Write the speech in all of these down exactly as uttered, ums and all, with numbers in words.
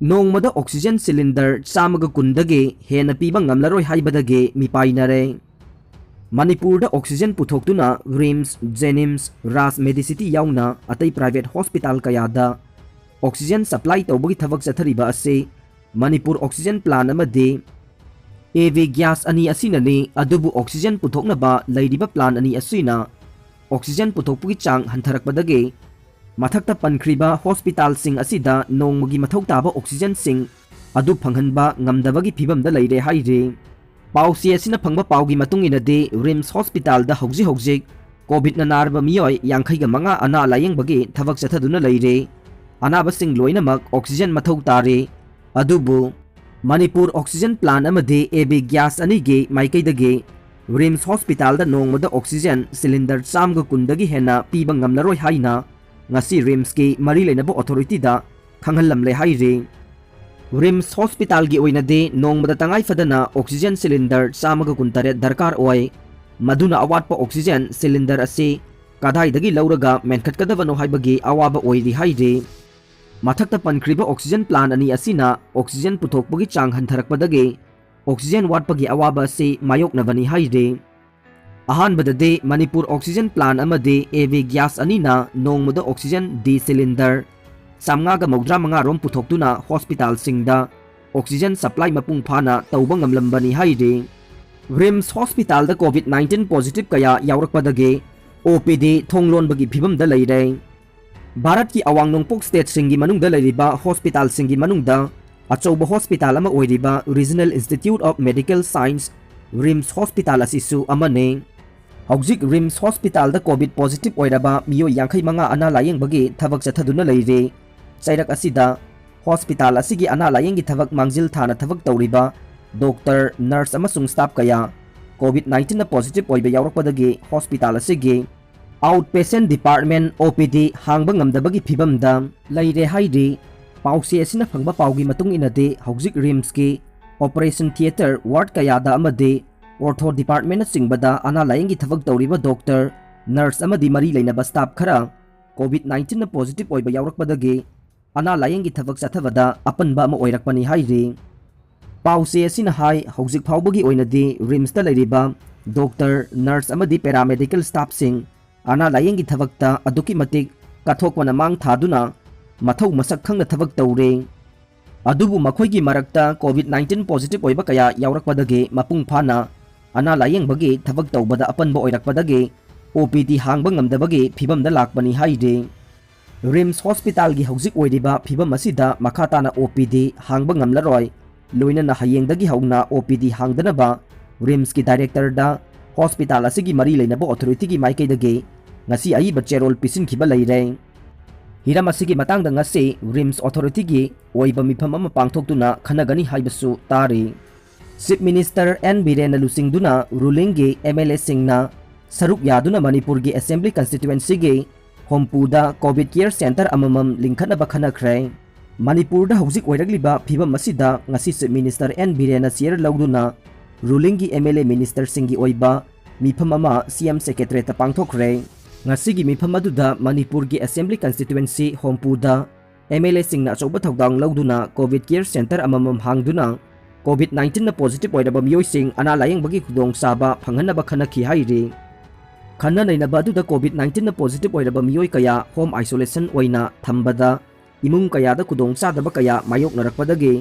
ꯅꯣꯡꯃꯗ oxygen cylinder ꯆꯥꯝꯃꯒ ꯀꯨꯟꯗꯒꯤ ꯍꯦꯟꯅ ꯄꯤꯕ ꯉꯝꯂꯔꯣꯏ ꯍꯥꯏꯕꯗꯒꯤ ꯃꯤꯄꯥꯏꯅꯔꯦ꯫ ꯃꯅꯤꯄꯨꯔꯗ ꯑꯣꯛꯁꯤꯖꯦꯟ ꯄꯨꯊꯣꯛꯇꯨꯅ ꯔꯤꯝꯁ, ꯖꯦꯅꯤꯝꯁ, ꯔꯥꯖ ꯃꯦꯗꯤꯁꯤꯇꯤ ꯌꯥꯎꯅ ꯑꯇꯩ ꯄ꯭ꯔꯥꯏꯚꯦꯠ ꯍꯣꯁꯄꯤꯇꯥꯜ ꯀꯌꯥꯗ ꯑꯣꯛꯁꯤꯖꯦꯟ ꯁꯄ꯭ꯂꯥꯏ ꯇꯧꯕꯒꯤ ꯊꯕꯛ ꯆꯠꯊꯔꯤꯕ ꯑꯁꯤ ꯃꯅꯤꯄꯨꯔ ꯑꯣꯛꯁꯤꯖꯦꯟ ꯄ꯭ꯂꯥꯟ ꯑꯃꯗꯤ ꯑꯦ ꯕꯤ ꯒ꯭ꯌꯥꯁ ꯑꯅꯤ ꯑꯁꯤꯅꯅꯤ꯫ ꯑꯗꯨꯕꯨ ꯑꯣꯛꯁꯤꯖꯦꯟ ꯄꯨꯊꯣꯛꯅꯕ ꯂꯩꯔꯤꯕ ꯄ꯭ꯂꯥꯟ ꯑꯅꯤ ꯑꯁꯤꯅ ꯑꯣꯛꯁꯤꯖꯦꯟ ꯄꯨꯊꯣꯛꯄꯒꯤ ꯆꯥꯡ ꯍꯟꯊꯔꯛꯄꯗꯒꯤ ꯃꯊꯛꯇ ꯄꯟꯈ꯭ꯔꯤꯕ ꯍꯣꯁꯄꯤꯇꯥꯜꯁꯤꯡ ꯑꯁꯤꯗ ꯅꯣꯡꯃꯒꯤ ꯃꯊꯧ ꯇꯥꯕ ꯑꯣꯛꯁꯤꯖꯦꯟꯁꯤꯡ ꯑꯗꯨ ꯐꯪꯍꯟꯕ ꯉꯝꯗꯕꯒꯤ ꯐꯤꯕꯝꯗ ꯂꯩꯔꯦ ꯍꯥꯏꯔꯤ꯫ ꯄꯥꯎꯆꯦ ꯑꯁꯤꯅ ꯐꯪꯕ ꯄꯥꯎꯒꯤ ꯃꯇꯨꯡ ꯏꯟꯅꯗꯤ, ꯔꯤꯝꯁ ꯍꯣꯁꯄꯤꯇꯥꯜꯗ ꯍꯧꯖꯤꯛ ꯍꯧꯖꯤꯛ ꯀꯣꯚꯤꯗꯅ ꯅꯥꯔꯕ ꯃꯤꯑꯣꯏ ꯌꯥꯡꯈꯩꯒ ꯃꯉꯥ ꯑꯅꯥ ꯂꯥꯌꯦꯡꯕꯒꯤ ꯊꯕꯛ ꯆꯠꯊꯗꯨꯅ ꯂꯩꯔꯤ꯫ ꯑꯅꯥꯕꯁꯤꯡ ꯂꯣꯏꯅꯃꯛ ꯑꯣꯛꯁꯤꯖꯦꯟ ꯃꯊꯧ ꯇꯥꯔꯤ꯫ ꯑꯗꯨꯕꯨ ꯃꯅꯤꯄꯨꯔ ꯑꯣꯛꯁꯤꯖꯦꯟ ꯄ꯭ꯂꯥꯟ ꯑꯃꯗꯤ ꯑꯦ ꯕꯤ ꯒ꯭ꯌꯥꯁ ꯑꯅꯤꯒꯤ ꯃꯥꯏꯀꯩꯗꯒꯤ ꯔꯤꯝꯁ ꯍꯣꯁꯄꯤꯇꯥꯜꯗ ꯅꯣꯡꯃꯗ ꯑꯣꯛꯁꯤꯖꯦꯟ ꯁꯤꯂꯤꯟꯗꯔ ꯆꯥꯝꯃꯒ ꯀꯨꯟꯗꯒꯤ ꯍꯦꯟꯅ ꯄꯤꯕ ꯉꯝꯂꯔꯣꯏ ꯍꯥꯏꯅ ꯉꯁꯤ ꯔꯤꯝꯁꯀꯤ ꯃꯔꯤ ꯂꯩꯅꯕ ꯑꯣꯊꯣꯔꯤꯇꯤꯗ ꯈꯪꯍꯜꯂꯝꯂꯦ ꯍꯥꯏꯔꯤ꯫ ꯔꯤꯝꯁ ꯍꯣꯁꯄꯤꯇꯥꯜꯒꯤ ꯑꯣꯏꯅꯗꯤ ꯅꯣꯡꯃꯗ ꯇꯉꯥꯏ ꯐꯗꯅ ꯑꯣꯛꯁꯤꯖꯦꯟ ꯁꯤꯂꯤꯟꯗꯔ ꯆꯥꯝꯃꯒ ꯀꯨꯟꯇꯔꯦꯠ ꯗꯔꯀꯥꯔ ꯑꯣꯏ꯫ ꯃꯗꯨꯅ ꯑꯋꯥꯠꯄ ꯑꯣꯛꯁꯤꯖꯦꯟ ꯁꯤꯂꯤꯟꯗꯔ ꯑꯁꯤ ꯀꯗꯥꯏꯗꯒꯤ ꯂꯧꯔꯒ ꯃꯦꯟꯈꯠꯀꯗꯕꯅꯣ ꯍꯥꯏꯕꯒꯤ ꯑꯋꯥꯕ ꯑꯣꯏꯔꯤ ꯍꯥꯏꯔꯤ꯫ ꯃꯊꯛꯇ ꯄꯟꯈ꯭ꯔꯤꯕ ꯑꯣꯛꯁꯤꯖꯦꯟ ꯄ꯭ꯂꯥꯟ ꯑꯅꯤ ꯑꯁꯤꯅ ꯑꯣꯛꯁꯤꯖꯦꯟ ꯄꯨꯊꯣꯛꯄꯒꯤ ꯆꯥꯡ ꯍꯟꯊꯔꯛꯄꯗꯒꯤ ꯑꯣꯛꯁꯤꯖꯦꯟ ꯋꯥꯠꯄꯒꯤ ꯑꯋꯥꯕ ꯑꯁꯤ ꯃꯥꯌꯣꯛꯅꯕꯅꯤ ꯍꯥꯏꯔꯤ꯫ ꯑꯍꯥꯟꯕꯗꯗꯤ ꯃꯅꯤꯄꯨꯔ ꯑꯣꯛꯁꯤꯖꯦꯟ ꯄ꯭ꯂꯥꯟ ꯑꯃꯗꯤ ꯑꯦ ꯕꯤ ꯒ꯭ꯌꯥꯁ ꯑꯅꯤꯅ ꯅꯣꯡꯃꯗ ꯑꯣꯛꯁꯤꯖꯦꯟ ꯗꯤ ꯁꯤꯂꯤꯟꯗꯔ ꯆꯥꯝꯃꯉꯥꯒ ꯃꯧꯗ꯭ꯔꯥ ꯃꯉꯥ ꯔꯣꯝ ꯄꯨꯊꯣꯛꯇꯨꯅ ꯍꯣꯁꯄꯤꯇꯥꯜꯁꯤꯡꯗ ꯑꯣꯛꯁꯤꯖꯦꯟ ꯁꯄ꯭ꯂꯥꯏ ꯃꯄꯨꯡ ꯐꯥꯅ ꯇꯧꯕ ꯉꯝꯂꯝꯕꯅꯤ ꯍꯥꯏꯔꯤ꯫ ꯔꯤꯝꯁ ꯍꯣꯁꯄꯤꯇꯥꯜꯗ ꯀꯣꯚꯤꯗ ꯅꯥꯏꯟꯇꯤꯟ ꯄꯣꯖꯤꯇꯤꯚ ꯀꯌꯥ ꯌꯥꯎꯔꯛꯄꯗꯒꯤ ꯑꯣ ꯄꯤ ꯗꯤ ꯊꯣꯡ ꯂꯣꯟꯕꯒꯤ ꯐꯤꯕꯝꯗ ꯂꯩꯔꯦ꯫ ꯚꯥꯔꯠꯀꯤ ꯑꯋꯥꯡ ꯅꯣꯡꯄꯣꯛ ꯁ꯭ꯇꯦꯠꯁꯤꯡꯒꯤ ꯃꯅꯨꯡꯗ ꯂꯩꯔꯤꯕ ꯍꯣꯁꯄꯤꯇꯥꯜꯁꯤꯡꯒꯤ ꯃꯅꯨꯡꯗ ꯑꯆꯧꯕ ꯍꯣꯁꯄꯤꯇꯥꯜ ꯑꯃ ꯑꯣꯏꯔꯤꯕ regional institute of medical science, RIMS hospital ꯑꯁꯤꯁꯨ ꯑꯃꯅꯤ꯫ ꯍꯧꯖꯤꯛ ꯔꯤꯝꯁ ꯍꯣꯁꯄꯤꯇꯥꯜꯗ ꯀꯣꯚꯤꯗ ꯄꯣꯖꯤꯇꯤꯚ ꯑꯣꯏꯔꯕ ꯃꯤꯑꯣꯏ ꯌꯥꯡꯈꯩ ꯃꯉꯥ ꯑꯅꯥ ꯂꯥꯌꯦꯡꯕꯒꯤ ꯊꯕꯛ ꯆꯠꯊꯗꯨꯅ ꯂꯩꯔꯤ꯫ ꯆꯩꯔꯛ ꯑꯁꯤꯗ ꯍꯣꯁꯄꯤꯇꯥꯜ ꯑꯁꯤꯒꯤ ꯑꯅꯥ ꯂꯥꯌꯦꯡꯒꯤ ꯊꯕꯛ ꯃꯥꯡꯖꯤꯜ ꯊꯥꯅ ꯊꯕꯛ ꯇꯧꯔꯤꯕ ꯗꯣꯛꯇꯔ, ꯅꯔꯁ ꯑꯃꯁꯨꯡ ꯁ꯭ꯇꯥꯐ ꯀꯌꯥ ꯀꯣꯚꯤꯗ ꯅꯥꯏꯟꯇꯤꯟꯅ ꯄꯣꯖꯤꯇꯤꯚ ꯑꯣꯏꯕ ꯌꯥꯎꯔꯛꯄꯗꯒꯤ ꯍꯣꯁꯄꯤꯇꯥꯜ ꯑꯁꯤꯒꯤ ꯑꯥꯎꯠ ꯄꯦꯁꯦꯟ ꯗꯤꯄꯥꯔꯠꯃꯦꯟ, ꯑꯣ ꯄꯤ ꯗꯤ, ꯍꯥꯡꯕ ꯉꯝꯗꯕꯒꯤ ꯐꯤꯕꯝꯗ ꯂꯩꯔꯦ ꯍꯥꯏꯔꯤ꯫ ꯄꯥꯎꯆꯦ ꯑꯁꯤꯅ ꯐꯪꯕ ꯄꯥꯎꯒꯤ ꯃꯇꯨꯡ ꯏꯟꯅꯗꯤ, ꯍꯧꯖꯤꯛ ꯔꯤꯝꯁꯀꯤ ꯑꯣꯄꯔꯦꯁꯟ ꯊꯤꯌꯦꯇꯔ ꯋꯥꯔꯗ ꯀꯌꯥꯗ ꯑꯃꯗꯤ ꯑꯣꯔꯊꯣ ꯗꯤꯄꯥꯔꯠꯃꯦꯟꯅꯆꯤꯡꯕꯗ ꯑꯅꯥ ꯂꯥꯌꯦꯡꯒꯤ ꯊꯕꯛ ꯇꯧꯔꯤꯕ ꯗꯣꯛꯇꯔ, ꯅꯔꯁ ꯑꯃꯗꯤ ꯃꯔꯤ ꯂꯩꯅꯕ ꯁ꯭ꯇꯥꯐ ꯈꯔ ꯀꯣꯚꯤꯗ ꯅꯥꯏꯟꯇꯤꯟꯅ ꯄꯣꯖꯤꯇꯤꯚ ꯑꯣꯏꯕ ꯌꯥꯎꯔꯛꯄꯗꯒꯤ ꯑꯅꯥ ꯂꯥꯌꯦꯡꯒꯤ ꯊꯕꯛ ꯆꯠꯊꯕꯗ ꯑꯄꯟꯕ ꯑꯃ ꯑꯣꯏꯔꯛꯄꯅꯤ ꯍꯥꯏꯔꯤ꯫ ꯄꯥꯎꯆꯦ ꯑꯁꯤꯅ ꯍꯥꯏ, ꯍꯧꯖꯤꯛ ꯐꯥꯎꯕꯒꯤ ꯑꯣꯏꯅꯗꯤ ꯔꯤꯝꯁꯇ ꯂꯩꯔꯤꯕ ꯗꯣꯛꯇꯔ, ꯅꯔꯁ ꯑꯃꯗꯤ ꯄꯦꯔꯥꯃꯦꯗꯤꯀꯦꯜ ꯁ꯭ꯇꯥꯐꯁꯤꯡ ꯑꯅꯥ ꯂꯥꯌꯦꯡꯒꯤ ꯊꯕꯛꯇ ꯑꯗꯨꯛꯀꯤ ꯃꯇꯤꯛ ꯀꯠꯊꯣꯛꯄꯅ ꯃꯥꯡ ꯊꯥꯗꯨꯅ ꯃꯊꯧ ꯃꯁꯛ ꯈꯪꯅ ꯊꯕꯛ ꯇꯧꯔꯦ꯫ ꯑꯗꯨꯕꯨ ꯃꯈꯣꯏꯒꯤ ꯃꯔꯛꯇ ꯀꯣꯚꯤꯗ ꯅꯥꯏꯟꯇꯤꯟ ꯄꯣꯖꯤꯇꯤꯚ ꯑꯣꯏꯕ ꯀꯌꯥ ꯌꯥꯎꯔꯛꯄꯗꯒꯤ ꯃꯄꯨꯡ ꯐꯥꯅ ꯑꯅꯥ ꯂꯥꯌꯦꯡꯕꯒꯤ ꯊꯕꯛ ꯇꯧꯕꯗ ꯑꯄꯟꯕ ꯑꯣꯏꯔꯛꯄꯗꯒꯤ ꯑꯣ ꯄꯤ ꯗꯤ ꯍꯥꯡꯕ ꯉꯝꯗꯕꯒꯤ ꯐꯤꯕꯝꯗ ꯂꯥꯛꯄꯅꯤ ꯍꯥꯏꯔꯤ꯫ ꯔꯤꯝꯁ ꯍꯣꯁꯄꯤꯇꯥꯜꯒꯤ ꯍꯧꯖꯤꯛ ꯑꯣꯏꯔꯤꯕ ꯐꯤꯕꯝ ꯑꯁꯤꯗ ꯃꯈꯥ ꯇꯥꯅ ꯑꯣ ꯄꯤ ꯗꯤ ꯍꯥꯡꯕ ꯉꯝꯂꯔꯣꯏ꯫ ꯂꯣꯏꯅꯅ ꯍꯌꯦꯡꯗꯒꯤ ꯍꯧꯅ ꯑꯣ ꯄꯤ ꯗꯤ ꯍꯥꯡꯗꯅꯕ ꯔꯤꯝꯁꯀꯤ ꯗꯥꯏꯔꯦꯛꯇꯔꯗ ꯍꯣꯁꯄꯤꯇꯥꯜ ꯑꯁꯤꯒꯤ ꯃꯔꯤ ꯂꯩꯅꯕ ꯑꯣꯊꯣꯔꯤꯇꯤꯒꯤ ꯃꯥꯏꯀꯩꯗꯒꯤ ꯉꯁꯤ ꯑꯏꯕ ꯆꯦꯔꯣꯜ ꯄꯤꯁꯤꯟꯈꯤꯕ ꯂꯩꯔꯦ꯫ ꯍꯤꯔꯝ ꯑꯁꯤꯒꯤ ꯃꯇꯥꯡꯗ ꯉꯁꯤ ꯔꯤꯝꯁ ꯑꯣꯊꯣꯔꯤꯇꯤꯒꯤ ꯑꯣꯏꯕ ꯃꯤꯐꯝ ꯑꯃ ꯄꯥꯡꯊꯣꯛꯇꯨꯅ ꯈꯟꯅꯒꯅꯤ ꯍꯥꯏꯕꯁꯨ ꯇꯥꯔꯤ꯫ ꯆꯤꯐ ꯃꯤꯅꯤꯁꯇꯔ ꯑꯦꯟ ꯕꯤꯔꯦꯟꯅ ꯂꯨꯆꯤꯡꯗꯨꯅ ꯔꯨꯂꯤꯡꯒꯤ ꯑꯦꯝ ꯑꯦꯜ ꯑꯦꯁꯤꯡꯅ ꯁꯔꯨꯛ ꯌꯥꯗꯨꯅ ꯃꯅꯤꯄꯨꯔꯒꯤ ꯑꯦꯁꯦꯝꯕ꯭ꯂꯤ ꯀꯟꯁꯇꯤꯇ꯭ꯋꯦꯟꯁꯤꯒꯤ ꯍꯨꯝꯐꯨꯗ ꯀꯣꯚꯤꯗ ꯀꯤꯌꯔ ꯁꯦꯟꯇꯔ ꯑꯃꯃꯝ ꯂꯤꯡꯈꯠꯅꯕ ꯈꯟꯅꯈ꯭ꯔꯦ꯫ ꯃꯅꯤꯄꯨꯔꯗ ꯍꯧꯖꯤꯛ ꯑꯣꯏꯔꯛꯂꯤꯕ ꯐꯤꯕꯝ ꯑꯁꯤꯗ ꯉꯁꯤ ꯆꯤꯐ ꯃꯤꯅꯤꯁꯇꯔ ꯑꯦꯟ ꯕꯤꯔꯦꯟꯅ ꯆꯤꯌꯔ ꯂꯧꯗꯨꯅ ꯔꯨꯂꯤꯡꯒꯤ ꯑꯦꯝ ꯑꯦꯜ ꯑꯦ ꯃꯤꯅꯤꯁꯇꯔꯁꯤꯡꯒꯤ ꯑꯣꯏꯕ ꯃꯤꯐꯝ ꯑꯃ ꯁꯤ ꯑꯦꯝ ꯁꯦꯀ꯭ꯔꯦꯇꯔꯤꯌꯦꯠꯇ ꯄꯥꯡꯊꯣꯛꯈ꯭ꯔꯦ꯫ ꯉꯁꯤꯒꯤ ꯃꯤꯐꯝ ꯑꯗꯨꯗ ꯃꯅꯤꯄꯨꯔꯒꯤ ꯑꯦꯁꯦꯝꯕ꯭ꯂꯤ ꯀꯟꯁꯇꯤꯇ꯭ꯋꯦꯟꯁꯤ ꯍꯨꯝꯐꯨꯗ ꯑꯦꯝ ꯑꯦꯜ ꯑꯦꯁꯤꯡꯅ ꯑꯆꯧꯕ ꯊꯧꯗꯥꯡ ꯂꯧꯗꯨꯅ ꯀꯣꯚꯤꯗ ꯀꯤꯌꯔ ꯁꯦꯟꯇꯔ ꯑꯃꯃꯝ ꯍꯥꯡꯗꯨꯅ ꯀꯣꯚꯤꯗ ꯅꯥꯏꯟꯇꯤꯟꯅ ꯄꯣꯖꯤꯇꯤꯚ ꯑꯣꯏꯔꯕ ꯃꯤꯑꯣꯏꯁꯤꯡ ꯑꯅꯥ ꯂꯥꯌꯦꯡꯕꯒꯤ ꯈꯨꯗꯣꯡꯆꯥꯕ ꯐꯪꯍꯟꯅꯕ ꯈꯟꯅꯈꯤ ꯍꯥꯏꯔꯤ꯫ ꯈꯟꯅ ꯅꯩꯅꯕ ꯑꯗꯨꯗ ꯀꯣꯚꯤꯗ ꯅꯥꯏꯟꯇꯤꯟꯅ ꯄꯣꯖꯤꯇꯤꯚ ꯑꯣꯏꯔꯕ ꯃꯤꯑꯣꯏ ꯀꯌꯥ ꯍꯣꯝ ꯑꯥꯏꯁꯣꯂꯦꯁꯟ ꯑꯣꯏꯅ ꯊꯝꯕꯗ ꯏꯃꯨꯡ ꯀꯌꯥꯗ ꯈꯨꯗꯣꯡꯆꯥꯗꯕ ꯀꯌꯥ ꯃꯥꯌꯣꯛꯅꯔꯛꯄꯗꯒꯤ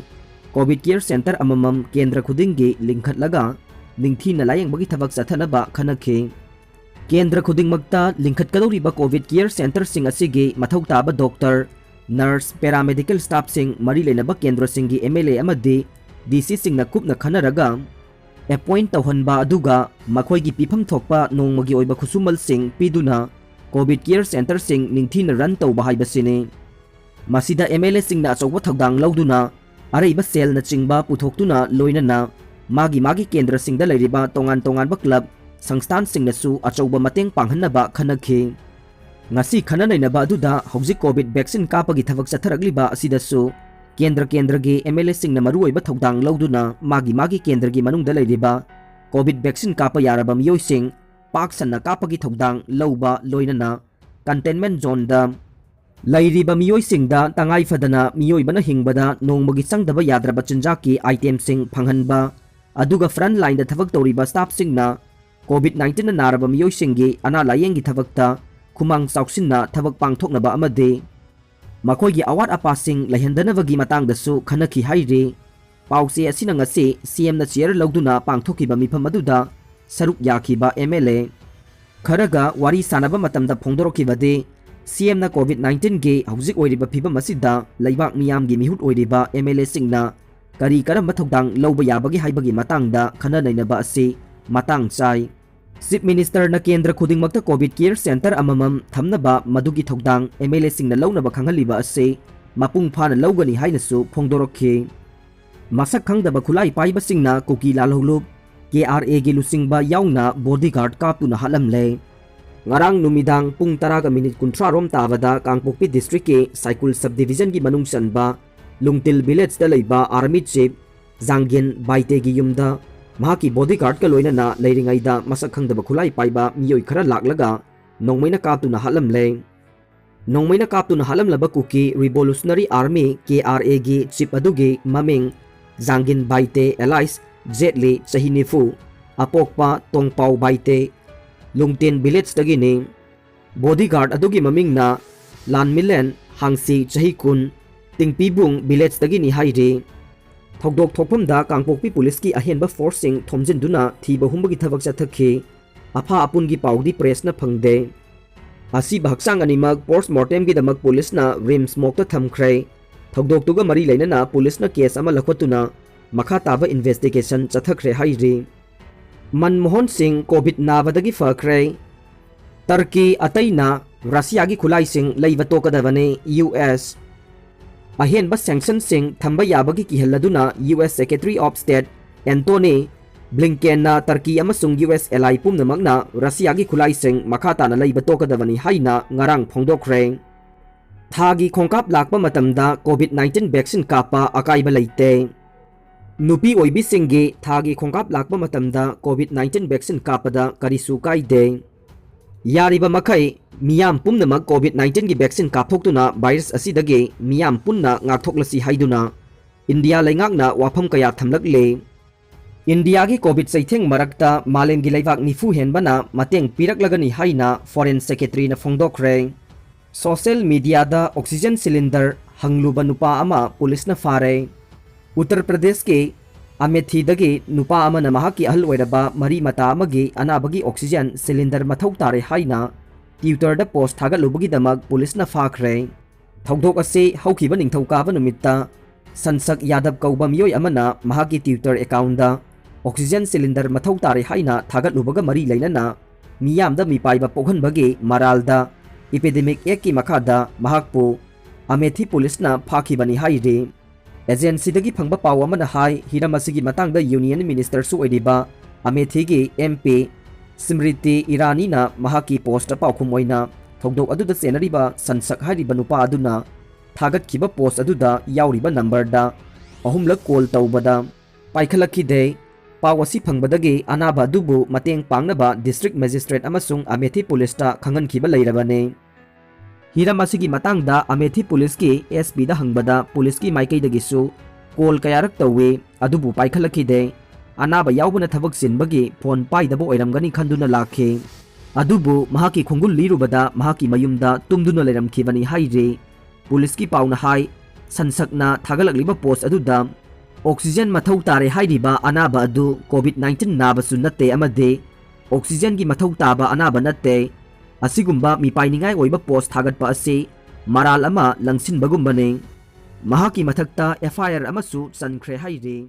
ꯀꯣꯚꯤꯗ ꯀꯤꯌꯔ ꯁꯦꯟꯇꯔ ꯑꯃꯃꯝ ꯀꯦꯟꯗ꯭ꯔ ꯈꯨꯗꯤꯡꯒꯤ ꯂꯤꯡꯈꯠꯂꯒ ꯅꯤꯡꯊꯤꯅ ꯂꯥꯌꯦꯡꯕꯒꯤ ꯊꯕꯛ ꯆꯠꯊꯅꯕ ꯈꯟꯅꯈꯤ꯫ ꯀꯦꯟꯗ꯭ꯔ ꯈꯨꯗꯤꯡꯃꯛꯇ ꯂꯤꯡꯈꯠꯀꯗꯧꯔꯤꯕ ꯀꯣꯚꯤꯗ ꯀꯤꯌꯔ ꯁꯦꯟꯇꯔꯁꯤꯡ ꯑꯁꯤꯒꯤ ꯃꯊꯧ ꯇꯥꯕ ꯗꯣꯛꯇꯔ, ꯅꯔꯁ, ꯄꯦꯔꯥꯃꯦꯗꯤꯀꯦꯜ ꯁ꯭ꯇꯥꯐꯁꯤꯡ, ꯃꯔꯤ ꯂꯩꯅꯕ ꯀꯦꯟꯗ꯭ꯔꯁꯤꯡꯒꯤ ꯑꯦꯝ ꯑꯦꯜ ꯑꯦ ꯑꯃꯗꯤ ꯗꯤ ꯁꯤꯁꯤꯡꯅ ꯀꯨꯞꯅ ꯈꯟꯅꯔꯒ ꯑꯦꯄꯣꯏꯟꯠ ꯇꯧꯍꯟꯕ, ꯑꯗꯨꯒ ꯃꯈꯣꯏꯒꯤ ꯄꯤꯐꯝ ꯊꯣꯛꯄ ꯅꯣꯡꯃꯒꯤ ꯑꯣꯏꯕ ꯈꯨꯠꯁꯨꯃꯜꯁꯤꯡ ꯄꯤꯗꯨꯅ ꯀꯣꯚꯤꯗ ꯀꯤꯌꯔ ꯁꯦꯟꯇꯔꯁꯤꯡ ꯅꯤꯡꯊꯤꯅ ꯔꯟ ꯇꯧꯕ ꯍꯥꯏꯕꯁꯤꯅꯤ꯫ ꯃꯁꯤꯗ ꯑꯦꯝ ꯑꯦꯜ ꯑꯦꯁꯤꯡꯅ ꯑꯆꯧꯕ ꯊꯧꯗꯥꯡ ꯂꯧꯗꯨꯅ ꯑꯔꯩꯕ ꯁꯦꯜꯅꯆꯤꯡꯕ ꯄꯨꯊꯣꯛꯇꯨꯅ, ꯂꯣꯏꯅꯅ ꯃꯥꯒꯤ ꯃꯥꯒꯤ ꯀꯦꯟꯗ꯭ꯔꯁꯤꯡꯗ ꯂꯩꯔꯤꯕ ꯇꯣꯉꯥꯟ ꯇꯣꯉꯥꯟꯕ ꯀ꯭ꯂꯕ ꯁꯪꯁꯊꯥꯟꯁꯤꯡꯅꯁꯨ ꯑꯆꯧꯕ ꯃꯇꯦꯡ ꯄꯥꯡꯍꯟꯅꯕ ꯈꯟꯅꯈꯤ꯫ ꯉꯁꯤ ꯈꯟꯅ ꯅꯩꯅꯕ ꯑꯗꯨꯗ ꯍꯧꯖꯤꯛ ꯀꯣꯚꯤꯗ ꯚꯦꯛꯁꯤꯟ ꯀꯥꯞꯄꯒꯤ ꯊꯕꯛ ꯆꯠꯊꯔꯛꯂꯤꯕ ꯑꯁꯤꯗꯁꯨ ꯀꯦꯟꯗ꯭ꯔ ꯀꯦꯟꯗ꯭ꯔꯒꯤ ꯑꯦꯝ ꯑꯦꯜ ꯑꯦꯁꯤꯡꯅ ꯃꯔꯨꯑꯣꯏꯕ ꯊꯧꯗꯥꯡ ꯂꯧꯗꯨꯅ ꯃꯥꯒꯤ ꯃꯥꯒꯤ ꯀꯦꯟꯗ꯭ꯔꯒꯤ ꯃꯅꯨꯡꯗ ꯂꯩꯔꯤꯕ ꯀꯣꯚꯤꯗ ꯚꯦꯛꯁꯤꯟ ꯀꯥꯞꯄ ꯌꯥꯔꯕ ꯃꯤꯑꯣꯏꯁꯤꯡ ꯄꯥꯛ ꯁꯟꯅ ꯀꯥꯞꯄꯒꯤ ꯊꯧꯗꯥꯡ ꯂꯧꯕ, ꯂꯣꯏꯅꯅ ꯀꯟꯇꯦꯟꯃꯦꯟꯠ ꯖꯣꯟꯗ ꯂꯩꯔꯤꯕ ꯃꯤꯑꯣꯏꯁꯤꯡꯗ ꯇꯉꯥꯏ ꯐꯗꯅ ꯃꯤꯑꯣꯏꯕꯅ ꯍꯤꯡꯕꯗ ꯅꯣꯡꯃꯒꯤ ꯆꯪꯗꯕ ꯌꯥꯗ꯭ꯔꯕ ꯆꯤꯟꯖꯥꯛꯀꯤ ꯏꯇꯦꯝꯁꯤꯡ ꯐꯪꯍꯟꯕ, ꯑꯗꯨꯒ front lineꯗ ꯊꯕꯛ ꯇꯧꯔꯤꯕ staffꯁꯤꯡꯅ COVID nineteen ꯅꯥꯔꯕ ꯃꯤꯑꯣꯏꯁꯤꯡꯒꯤ ꯑꯅꯥ ꯂꯥꯌꯦꯡꯒꯤ ꯊꯕꯛꯇ ꯈꯨꯃꯥꯡ ꯆꯥꯎꯁꯤꯟꯅ ꯊꯕꯛ ꯄꯥꯡꯊꯣꯛꯅꯕ ꯑꯃꯗꯤ ꯃꯈꯣꯏꯒꯤ ꯑꯋꯥꯠ ꯑꯄꯥꯁꯤꯡ ꯂꯩꯍꯟꯗꯅꯕꯒꯤ ꯃꯇꯥꯡꯗꯁꯨ ꯈꯟꯅꯈꯤ ꯍꯥꯏꯔꯤ꯫ ꯄꯥꯎꯆꯦ ꯑꯁꯤꯅ ꯉꯁꯤ CMꯅ chair ꯂꯧꯗꯨꯅ ꯄꯥꯡꯊꯣꯛꯈꯤꯕ ꯃꯤꯐꯝ ꯑꯗꯨꯗ ꯁꯔꯨꯛ ꯌꯥꯈꯤꯕ MLA ꯈꯔꯒ ꯋꯥꯔꯤ ꯁꯥꯟꯅꯕ ꯃꯇꯝꯗ ꯐꯣꯡꯗꯣꯔꯛꯈꯤꯕꯗꯤ, CMꯅ COVID nineteenꯒꯤ ꯍꯧꯖꯤꯛ ꯑꯣꯏꯔꯤꯕ ꯐꯤꯕꯝ ꯑꯁꯤꯗ ꯂꯩꯕꯥꯛ ꯃꯤꯌꯥꯝꯒꯤ ꯃꯤꯍꯨꯠ ꯑꯣꯏꯔꯤꯕ MLAꯁꯤꯡꯅ ꯀꯔꯤ ꯀꯔꯝꯕ ꯊꯧꯗꯥꯡ ꯂꯧꯕ ꯌꯥꯕꯒꯦ ꯍꯥꯏꯕꯒꯤ ꯃꯇꯥꯡꯗ ꯈꯟꯅ ꯅꯩꯅꯕ ꯑꯁꯤ ꯃꯇꯥꯡ ꯆꯥꯏ꯫ Chief Ministerꯅ ꯀꯦꯟꯗ꯭ꯔ ꯈꯨꯗꯤꯡꯃꯛꯇ COVID care centre ꯑꯃꯃꯝ ꯊꯝꯅꯕ ꯃꯗꯨꯒꯤ ꯊꯧꯗꯥꯡ MLAꯁꯤꯡꯅ ꯂꯧꯅꯕ ꯈꯪꯍꯜꯂꯤꯕ ꯑꯁꯤ ꯃꯄꯨꯡ ꯐꯥꯅ ꯂꯧꯒꯅꯤ ꯍꯥꯏꯅꯁꯨ ꯐꯣꯡꯗꯣꯔꯛꯈꯤ꯫ ꯃꯁꯛ ꯈꯪꯗꯕ ꯈꯨꯠꯂꯥꯏ ꯄꯥꯏꯕꯁꯤꯡꯅ ꯀꯨꯀꯤ ꯂꯥꯜꯍꯧꯂꯨꯞ KRAꯒꯤ ꯂꯨꯆꯤꯡꯕ ꯌꯥꯎꯅ bodyguard ꯀꯥꯞꯇꯨꯅ ꯍꯥꯠꯂꯝꯂꯦ꯫ ꯉꯔꯥꯡ ꯅꯨꯃꯤꯗꯥꯡ ꯄꯨꯡ ꯇꯔꯥꯒ ꯃꯤꯅꯤꯠ ꯀꯨꯟꯊ꯭ꯔꯥ ꯔꯣꯝ ꯇꯥꯕꯗ ꯀꯥꯡꯄꯣꯛꯄꯤ districtꯀꯤ ꯁꯥꯏꯀꯨꯜ subdivisionꯒꯤ ꯃꯅꯨꯡ ꯆꯟꯕ ꯂꯨꯡꯇꯤꯜ villageꯇ ꯂꯩꯕ army chief ꯖꯥꯡꯒꯦꯟ ꯕꯥꯏꯇꯦꯒꯤ ꯌꯨꯝꯗ ꯃꯍꯥꯛꯀꯤ bodyguardꯀ ꯂꯣꯏꯅꯅ ꯂꯩꯔꯤꯉꯩꯗ ꯃꯁꯛ ꯈꯪꯗꯕ ꯈꯨꯠꯂꯥꯏ ꯄꯥꯏꯕ ꯃꯤꯑꯣꯏ ꯈꯔ ꯂꯥꯛꯂꯒ ꯅꯣꯡꯃꯩꯅ ꯀꯥꯞꯇꯨꯅ ꯍꯥꯠꯂꯝꯂꯦ꯫ ꯅꯣꯡꯃꯩꯅ ꯀꯥꯞꯇꯨꯅ ꯍꯥꯠꯂꯝꯂꯕ ꯀꯨꯀꯤ Revolutionary Army KRAꯒꯤ chief ꯑꯗꯨꯒꯤ ꯃꯃꯤꯡ ꯖꯥꯡꯒꯤꯟ ꯕꯥꯏꯇꯦ alias ꯖꯦꯠꯂꯤ, ꯆꯍꯤ ꯅꯤꯐꯨ, ꯑꯄꯣꯛꯄ ꯇꯣꯡꯄꯥꯎ ꯕꯥꯏꯇꯦ, ꯂꯨꯡꯇꯦꯟ villageꯇꯒꯤꯅꯤ꯫ Bodyguard ꯑꯗꯨꯒꯤ ꯃꯃꯤꯡꯅ ꯂꯥꯟꯃꯤꯂꯦꯟ ꯍꯥꯡꯁꯤ, ꯆꯍꯤ ꯀꯨꯟ, ꯇꯤꯡꯄꯤꯕꯨꯡ villageꯇꯒꯤꯅꯤ ꯍꯥꯏꯔꯤ꯫ ꯊꯧꯗꯣꯛ ꯊꯣꯛꯐꯝꯗ ꯀꯥꯡꯄꯣꯛꯄꯤ policeꯀꯤ ꯑꯍꯦꯟꯕ forceꯁꯤꯡ ꯊꯣꯝꯖꯤꯟꯗꯨꯅ ꯊꯤꯕ ꯍꯨꯝꯕꯒꯤ ꯊꯕꯛ ꯆꯠꯊꯈꯤ꯫ ꯑꯐꯥ ꯑꯄꯨꯟꯒꯤ ꯄꯥꯎꯗꯤ pressꯅ ꯐꯪꯗꯦ꯫ ꯑꯁꯤꯕ ꯍꯛꯆꯥꯡ ꯑꯅꯤꯃꯛ post mortemꯒꯤꯗꯃꯛ policeꯅ RIMS morgueꯇ ꯊꯝꯈ꯭ꯔꯦ꯫ ꯊꯧꯗꯣꯛꯇꯨꯒ ꯃꯔꯤ ꯂꯩꯅꯅ policeꯅ case ꯑꯃ ꯂꯧꯈꯠꯇꯨꯅ ꯃꯈꯥ ꯇꯥꯕ investigation ꯆꯠꯊꯈ꯭ꯔꯦ ꯍꯥꯏꯔꯤ꯫ ꯃꯟꯃꯣꯍꯟ ꯁꯤꯡ COVID ꯅꯥꯕꯗꯒꯤ ꯐꯈ꯭ꯔꯦ꯫ ꯇꯔꯀꯤ ꯑꯇꯩꯅ ꯔꯁꯤꯌꯥꯒꯤ ꯈꯨꯠꯂꯥꯏꯁꯤꯡ ꯂꯩꯕ ꯇꯣꯛꯀꯗꯕꯅꯤ, US꯫ ꯑꯍꯦꯟꯕ sanctionꯁꯤꯡ ꯊꯝꯕ ꯌꯥꯕꯒꯤ ꯀꯤꯍꯜꯂꯗꯨꯅ US Secretary of State Antony Blinkenꯅ ꯇꯔꯀꯤ ꯑꯃꯁꯨꯡ US ally ꯄꯨꯝꯅꯃꯛꯅ ꯔꯁꯤꯌꯥꯒꯤ ꯈꯨꯠꯂꯥꯏꯁꯤꯡ ꯃꯈꯥ ꯇꯥꯅ ꯂꯩꯕ ꯇꯣꯛꯀꯗꯕꯅꯤ ꯍꯥꯏꯅ ꯉꯔꯥꯡ ꯐꯣꯡꯗꯣꯛꯈ꯭ꯔꯦ꯫ ꯊꯥꯒꯤ ꯈꯣꯡꯀꯥꯞ ꯂꯥꯛꯄ ꯃꯇꯝꯗ COVID nineteen vaccine ꯀꯥꯞꯄ ꯑꯀꯥꯏꯕ ꯂꯩꯇꯦ꯫ ꯅꯨꯄꯤ ꯑꯣꯏꯕꯤꯁꯤꯡꯒꯤ ꯊꯥꯒꯤ ꯈꯣꯡꯀꯥꯞ ꯂꯥꯛꯄ ꯃꯇꯝꯗ COVID nineteen vaccine ꯀꯥꯞꯄꯗ ꯀꯔꯤꯁꯨ ꯀꯥꯏꯗꯦ꯫ ꯌꯥꯔꯤꯕ ꯃꯈꯩ ꯃꯤꯌꯥꯝ ꯄꯨꯝꯅꯃꯛ COVID nineteen ꯒꯤ vaccine ꯀꯥꯞꯊꯣꯛꯇꯨꯅ virus ꯑꯁꯤꯗꯒꯤ ꯃꯤꯌꯥꯝ ꯄꯨꯟꯅ ꯉꯥꯛꯊꯣꯛꯂꯁꯤ ꯍꯥꯏꯗꯨꯅ ꯏꯟꯗꯤꯌꯥ ꯂꯩꯉꯥꯛꯅ ꯋꯥꯐꯝ ꯀꯌꯥ ꯊꯝꯂꯛꯂꯦ꯫ ꯏꯟꯗꯤꯌꯥꯒꯤ COVID ꯆꯩꯊꯦꯡ ꯃꯔꯛꯇ ꯃꯥꯂꯦꯝꯒꯤ ꯂꯩꯕꯥꯛ ꯅꯤꯐꯨ ꯍꯦꯟꯕꯅ ꯃꯇꯦꯡ ꯄꯤꯔꯛꯂꯒꯅꯤ ꯍꯥꯏꯅ Foreign Secretary ꯅ ꯐꯣꯡꯗꯣꯛꯈ꯭ꯔꯦ꯫ Social media ꯗ oxygen cylinder ꯍꯪꯂꯨꯕ ꯅꯨꯄꯥ ꯑꯃ ꯄꯨꯂꯤꯁꯅ ꯐꯥꯔꯦ꯫ ꯎꯠꯇꯔ ꯄ꯭ꯔꯗꯦꯁꯀꯤ ꯑꯃꯦꯊꯤꯗꯒꯤ ꯅꯨꯄꯥ ꯑꯃꯅ ꯃꯍꯥꯛꯀꯤ ꯑꯍꯜ ꯑꯣꯏꯔꯕ ꯃꯔꯤ ꯃꯇꯥ ꯑꯃꯒꯤ ꯑꯅꯥꯕꯒꯤ oxygen cylinder ꯃꯊꯧ ꯇꯥꯔꯦ ꯍꯥꯏꯅ Twitter ꯗ post ꯊꯥꯒꯠꯂꯨꯕꯒꯤꯗꯃꯛ ꯄꯨꯂꯤꯁꯅ ꯐꯥꯈ꯭ꯔꯦ꯫ ꯊꯧꯗꯣꯛ ꯑꯁꯤ ꯍꯧꯈꯤꯕ ꯅꯤꯡꯊꯧꯀꯥꯕ ꯅꯨꯃꯤꯠꯇ ꯁꯟꯁꯛ ꯌꯥꯗꯕ ꯀꯧꯕ ꯃꯤꯑꯣꯏ ꯑꯃꯅ ꯃꯍꯥꯛꯀꯤ Twitter account ꯗ oxygen cylinder ꯃꯊꯧ ꯇꯥꯔꯦ ꯍꯥꯏꯅ ꯊꯥꯒꯠꯂꯨꯕꯒ ꯃꯔꯤ ꯂꯩꯅꯅ ꯃꯤꯌꯥꯝꯗ ꯃꯤꯄꯥꯏꯕ ꯄꯣꯛꯍꯟꯕꯒꯤ ꯃꯔꯥꯜꯗ Epidemic Act ꯀꯤ ꯃꯈꯥꯗ ꯃꯍꯥꯛꯄꯨ ꯑꯃꯦꯊꯤ ꯄꯨꯂꯤꯁꯅ ꯐꯥꯈꯤꯕꯅꯤ ꯍꯥꯏꯔꯤ꯫ Agency ꯗꯒꯤ ꯐꯪꯕ ꯄꯥꯎ ꯑꯃꯅ ꯍꯥꯏ, ꯍꯤꯔꯝ ꯑꯁꯤꯒꯤ ꯃꯇꯥꯡꯗ Union Minister ꯁꯨ ꯑꯣꯏꯔꯤꯕ ꯑꯃꯦꯊꯤꯒꯤ MP ꯁ꯭ꯃ꯭ꯔꯤꯇꯤ ꯏꯔꯥꯅꯤꯅ ꯃꯍꯥꯛꯀꯤ post ꯇ ꯄꯥꯎꯈꯨꯝ ꯑꯣꯏꯅ ꯊꯧꯗꯣꯛ ꯑꯗꯨꯗ ꯆꯦꯟꯅꯔꯤꯕ ꯁꯟꯁꯛ ꯍꯥꯏꯔꯤꯕ ꯅꯨꯄꯥ ꯑꯗꯨꯅ ꯊꯥꯒꯠꯈꯤꯕ post ꯑꯗꯨꯗ ꯌꯥꯎꯔꯤꯕ number ꯗ ꯑꯍꯨꯝꯂꯛ call ꯇꯧꯕꯗ ꯄꯥꯏꯈꯠꯂꯛꯈꯤꯗꯦ꯫ ꯄꯥꯎ ꯑꯁꯤ ꯐꯪꯕꯗꯒꯤ ꯑꯅꯥꯕ ꯑꯗꯨꯕꯨ ꯃꯇꯦꯡ ꯄꯥꯡꯅꯕ District Magistrate ꯑꯃꯁꯨꯡ ꯑꯃꯦꯊꯤ ꯄꯨꯂꯤꯁꯇ ꯈꯪꯍꯟꯈꯤꯕ ꯂꯩꯔꯕꯅꯤ꯫ ꯍꯤꯔꯝ ꯑꯁꯤꯒꯤ ꯃꯇꯥꯡꯗ ꯑꯃꯦꯊꯤ ꯄꯨꯂꯤꯁꯀꯤ SP ꯗ ꯍꯪꯕꯗ ꯄꯨꯂꯤꯁꯀꯤ ꯃꯥꯏꯀꯩꯗꯒꯤꯁꯨ call ꯀꯌꯥꯔꯛ ꯇꯧꯏ, ꯑꯗꯨꯕꯨ ꯄꯥꯏꯈꯠꯂꯛꯈꯤꯗꯦ꯫ ꯑꯅꯥꯕ ꯌꯥꯎꯕꯅ ꯊꯕꯛ ꯆꯤꯟꯕꯒꯤ phone ꯄꯥꯏꯗꯕ ꯑꯣꯏꯔꯝꯒꯅꯤ ꯈꯟꯗꯨꯅ ꯂꯥꯛꯈꯤ꯫ ꯑꯗꯨꯕꯨ ꯃꯍꯥꯛꯀꯤ ꯈꯣꯡꯒꯨꯜ ꯂꯤꯔꯨꯕꯗ ꯃꯍꯥꯛꯀꯤ ꯃꯌꯨꯝꯗ ꯇꯨꯝꯗꯨꯅ ꯂꯩꯔꯝꯈꯤꯕꯅꯤ ꯍꯥꯏꯔꯤ꯫ ꯄꯨꯂꯤꯁꯀꯤ ꯄꯥꯎꯅ ꯍꯥꯏ, ꯁꯟꯁꯛꯅ ꯊꯥꯒꯠꯂꯛꯂꯤꯕ post ꯑꯗꯨꯗ oxygen ꯃꯊꯧ ꯇꯥꯔꯦ ꯍꯥꯏꯔꯤꯕ ꯑꯅꯥꯕ ꯑꯗꯨ COVID nineteen ꯅꯥꯕꯁꯨ ꯅꯠꯇꯦ ꯑꯃꯗꯤ oxygen ꯒꯤ ꯃꯊꯧ ꯇꯥꯕ ꯑꯅꯥꯕ ꯅꯠꯇꯦ꯫ ꯑꯁꯤꯒꯨꯝꯕ ꯃꯤꯄꯥꯏꯅꯤꯡꯉꯥꯏ ꯑꯣꯏꯕ post ꯊꯥꯒꯠꯄ ꯑꯁꯤ ꯃꯔꯥꯜ ꯑꯃ ꯂꯪꯁꯤꯟꯕꯒꯨꯝꯕꯅꯤ꯫ ꯃꯍꯥꯛꯀꯤ ꯃꯊꯛꯇ FIR ꯑꯃꯁꯨ ꯆꯟꯈ꯭ꯔꯦ ꯍꯥꯏꯔꯤ꯫